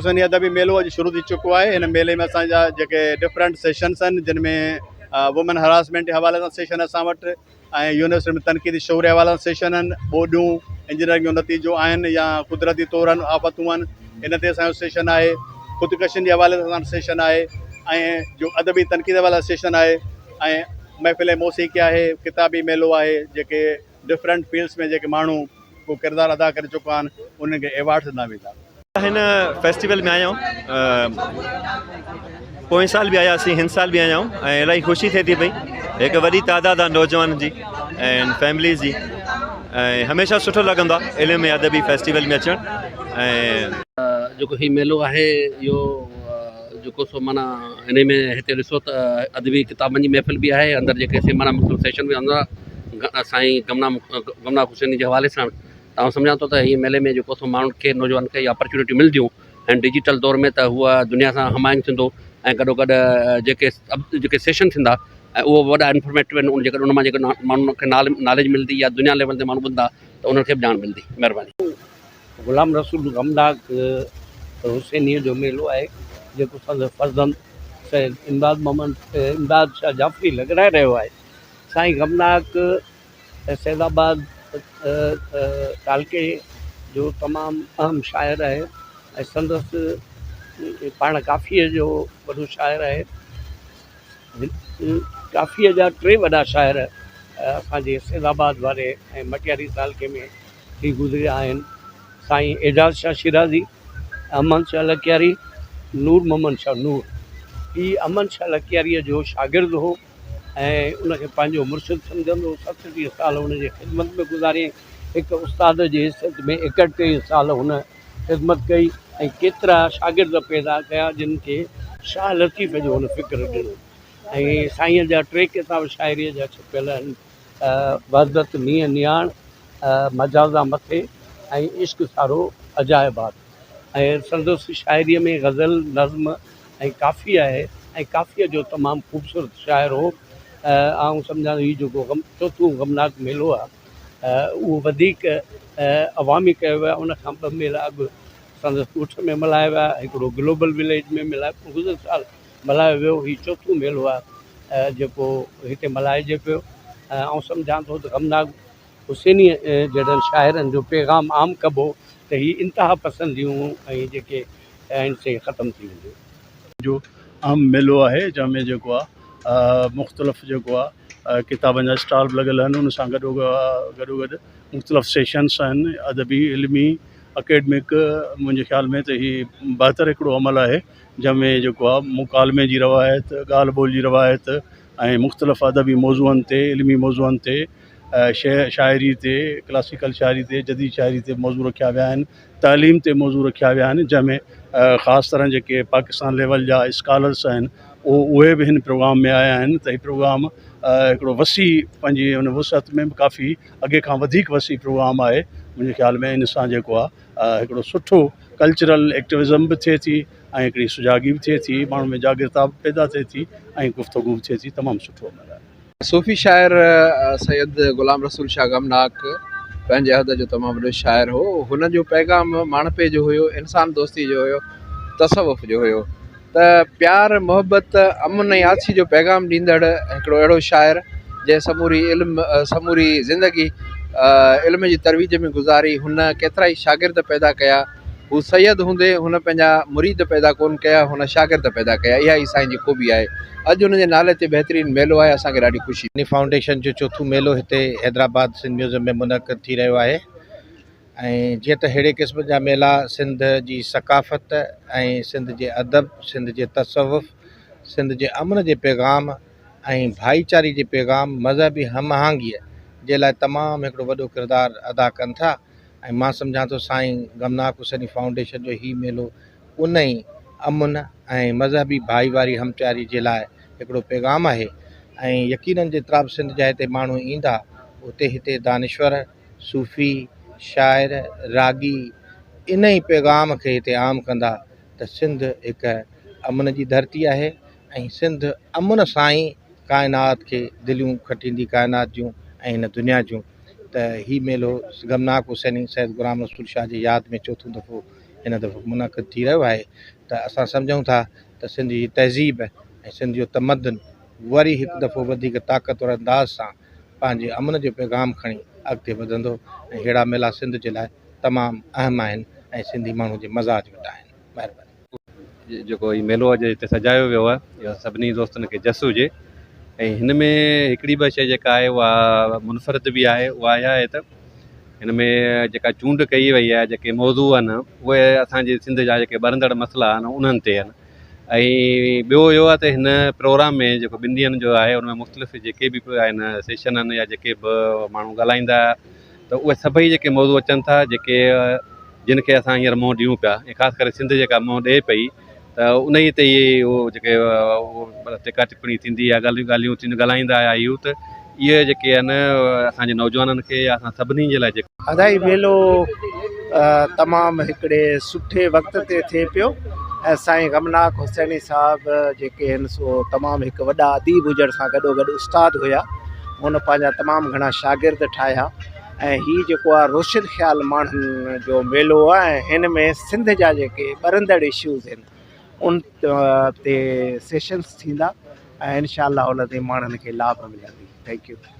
حسيني ادبي ميلو اڄ شروع ٿي چڪو آهي. هن ميلي ۾ اسان جا جيڪي ڊفرنٽ سيشنس آهن جن ۾ وومين هراسمينٽ جي حوالي سان سيشن اسان وٽ ۽ يونيورسٽي ۾ تنقيدي شعور جي حوالي سان سيشن آهن، ٻوڏيون انجنيئرنگ جو نتيجو آهن يا قدرتي طور آهن آفتون آهن ان تي اسان جو سيشن آهي، خودڪشين جي حوالي سان اسان وٽ سيشن آهي ۽ جو ادبي تنقيد حوالي سان سيشن آهي ۽ محفل موسيقي آهي، ڪتابي ميلو آهي جيڪي ڊفرنٽ فيلڊس ۾ جيڪي ماڻهو ڪو ڪردار ادا ڪري چڪا آهن انهن کي ايوارڊس ڏنا ويندا. هن فيسٽيول ۾ آيا آهيون پوئين سال به آياسين هن سال به آيا آهيون ۽ الاهي خوشي ٿئي ٿي پئي هڪ وڏي تعداد آهي نوجوانن جي ۽ فيمليز جي ۽ هميشه سٺو لڳندو آهي علم ۽ ادبي فيسٽيول ۾ اچڻ ۽ جيڪو هي ميلو آهي اهو جيڪو سو معنيٰ انهي ۾ هتي ڏسو ته ادبي ڪتابن جي محفل به آهي اندر جيڪي سي معنيٰ مختلف سيشن به هوندا سائين گمنام گمنام حسيني جي حوالي سان ته آئون سمجهان ٿو ته هي ميلي ۾ جيڪو سو ماڻهن کي نوجوانن کي اپرچونٽي ملنديون ۽ ڊجيٽل دور ۾ ته هو دنيا سان هم آهنگ ٿيندو ۽ گڏو گڏ جيڪي جيڪي سيشن ٿيندا ۽ اهو وڏا انفارميٽو آهن ان جيڪڏهن ان مان جيڪڏهن ماڻهن کي ناليج ملندي يا دنيا ليول تي ماڻهو ٻڌندا ته انهن کي به ڄاڻ ملندي مهرباني. غلام رسول غمناڪ حسينيء جو ميلو آهي، جيڪو سندس فرزند سيد امداد محمد امداد شاهه جعفري لڳرائي رهيو آهي. سائين غمناڪ سيد آباد تعلقي جو تمام اهم شاعر آهي ۽ سندس پاڻ ڪافيء جو وڏو شاعر آهي. ڪافيء جا ٽي وڏا شاعر اسان جي سيد آباد واري ۽ مٽياري تعلقي ۾ ٿي گذريا آهن، سائين اعجاز شاهه شيرازي، احمد شاهه لڪياري، نور محمد شاهه نور. هي احمد شاهه لڪياريء جو شاگرد هو ۽ ان کي پنهنجو مرشد سمجهندو هو. 37 سال هن جي خدمت ۾ گذاريائين. هڪ استاد جي حيثيت ۾ 31 سال هن خدمت ڪئي ۽ ڪيترا شاگرد پيدا ڪيا جن کي شاهه لطيف جو هن فڪر ڏنو ۽ سائينء جا ٽي ڪتاب شاعريء جا ڇپيل آهن. وحدت نينهن نياڻ، مجازا مٿي ۽ عشق سارو عجائبات ۽ سندس شاعريء ۾ غزل، نظم ۽ ڪافي آهي ۽ ڪافيء جو تمام خوبصورت شاعر هو. آئون سمجهان ٿو هي جيڪو غم چوٿون غمناڪ ميلو آهي اهو وڌيڪ عوامي ڪيو ويو آهي. ان کان ٻه ميلا اڳ سندس ڳوٺ ۾ ملهايا ويا، هڪڙو گلوبل وليج ۾ ملهايو گذريل سال ملهايو ويو. هي چوٿون ميلو آهي جيڪو هتي ملهائجي پيو ۽ آئون سمجهان ٿو ته غمناڪ حسينيء جهڙن شاعرن جو پيغام عام ڪبو ته هي انتها پسنديون ۽ جيڪي آهن سي ختم ٿي وينديون. جو اهم ميلو آهي جنهن ۾ جيڪو آهي مختلف جيڪو آهي ڪتابن جا اسٽال به لڳل آهن ان سان گڏو گڏو گڏ مختلف سيشنس آهن ادبي علمي اڪيڊمڪ منهنجي خيال ۾ ته هي بهتر هڪڙو عمل آهي جنهن ۾ جيڪو آهي مڪالمي جي روايت ڳالهه ٻولهه جي روايت ۽ مختلف ادبي موضوعن تي علمي موضوعن تي شاعري تي ڪلاسيڪل شاعري تي جديد شاعري تي موضوع رکيا ويا آهن تعليم تي موضوع رکيا ويا آهن جنهن ۾ خاص طرح جيڪي پاڪستان ليول جا اسڪالرس آهن اهي به هن پروگرام ۾ آيا آهن ته هي پروگرام هڪڙو وسيع پنهنجي ان وسعت ۾ به ڪافي اڳي کان وڌيڪ وسيع پروگرام آهي منهنجي خيال ۾ ان سان جيڪو آهي هڪڙو سٺو ڪلچرل ايڪٽوزم به ٿئي ٿي ۽ هڪڙي سجاڳي به ٿئي ٿي ماڻهن ۾ جاڳرتا به پيدا ٿئي ٿي ۽ گفتگو به ٿئي ٿي تمام سٺو عمل آهي. صوفي شاعر سيد غلام رسول شاهه غمناڪ پنهنجي عهد جو تمام وڏو شاعر هو. هن جو پيغام ماڻهپي جو هيو، انسان دوستي جو هيو، تصوف جو هيو. ته پيار، محبت، امن ۽ آڇي جو پيغام ڏيندڙ هڪڙو اهڙو شاعر جنهن سموري علم سموري زندگي علم جي ترويج ۾ گذاري هن ڪيترائي شاگرد پيدا ڪيا هو سيد هوندي هن پنهنجا مريد پيدا ڪون ڪيا هن شاگرد پيدا ڪيا اها ئي سائين جي خوبي آهي اڄ هن جي نالي تي بهترين ميلو آهي اسان کي ڏاڍي خوشي فائونڊيشن جو چوٿون ميلو هتي حيدرآباد سنڌ ميوزيم ۾ منعقد ٿي رهيو آهي ۽ جيئن ته ههڙي قسم جا ميلا سنڌ جي ثقافت ۽ سنڌ جي ادب، سنڌ جي تصوف، سنڌ جي امن جي پيغام ۽ ڀائيچاري جي پيغام، مذهبي هم آهنگيء جي لاء تمام هڪڙو وڏو ڪردار ادا ڪن ٿا ۽ مان سمجهان ٿو سائين غمناڪ حسيني فائونڊيشن جو هي ميلو ان ئي امن ۽ مذهبي ڀائيواري همچاري جي لاء هڪڙو پيغام آهي ۽ يقينن جيترا به سنڌ جا هتي ماڻهو ايندا اتي هتي دانشور صوفي، شاعر، راڳي انهي پيغام کي هتي عام ڪندا ته سنڌ هڪ امن جي ڌرتي آهي ۽ سنڌ امن سان ئي ڪائنات کي دليون کٽيندي ڪائنات جون ۽ هن دنيا جون ته هي ميلو غمناڪ حسيني سيد غلام رسول شاهه جي ياد ۾ چوٿون دفعو هن دفعو منعقد ٿي رهيو آهي ته اسان سمجهون ٿا ته سنڌ جي تهذيب ۽ سنڌ جو تمدن وري هڪ دفعو وڌيڪ طاقتور انداز سان پنهنجي امن جو پيغام کڻي اڳتي وڌندو ۽ ههڙا ميلا سنڌ جي لاء تمام اهم آهن ۽ سنڌي ماڻهو جي مزاج وٽ آهن. مهرباني. جيڪو هي ميلو اڄ هتي سجايو ويو آهي اهو سڀني دوستن کي جس هجي ۽ هن ۾ هڪڙي ٻه شيء جيڪا آهي اها منفرد به آهي اها اها آهي ته هن ۾ جيڪا چونڊ ڪئي وئي آهي جيڪي موضوع آهن اهي اسانجي سنڌ جا جيڪي ٻرندڙ مسئلا آهن انهن تي آهن ۽ ٻيو اهو آهي ته هن پروگرام ۾ جيڪو ٻن ڏينهن جو آهي ان ۾ مختلف جيڪي به آهن سيشن آهن يا جيڪي به ماڻهو ڳالهائيندا ته اهي سڀئي جيڪي موضوع اچن ٿا جيڪي جن کي اسان هينئر منهن ڏيون پيا ۽ خاص ڪري سنڌ جيڪا منهن ڏئي پئي ته انهي تي ئي اهو جيڪي ٽيڪا ٽپڻي ٿيندي يا ڳالهيون ڳالهيون ٿينديون ڳالهائيندا آيا يوٿ اهي جيڪي آهن اسان جي نوجوانن کي يا اسان سڀني جي لاء جيڪي ادا هي ميلو تمام هڪڙي سٺي وقت تي ٿئي پيو ۽ سائين غمناڪ حسيني صاحب جيڪي آهن سو تمام هڪ وڏا اديب هجڻ سان گڏو گڏ استاد هيا هن پنهنجا تمام گهڻا شاگرد ٺاهيا ۽ هي جيڪو آهي روشن خيال ماڻهن جو ميلو آهي ۽ هن ۾ سنڌ جا جيڪي ٻرندڙ اشوز آهن ان تي سيشنس ٿيندا ۽ انشاء الله ان تي ماڻهن کي لاڀ ملندي thank you.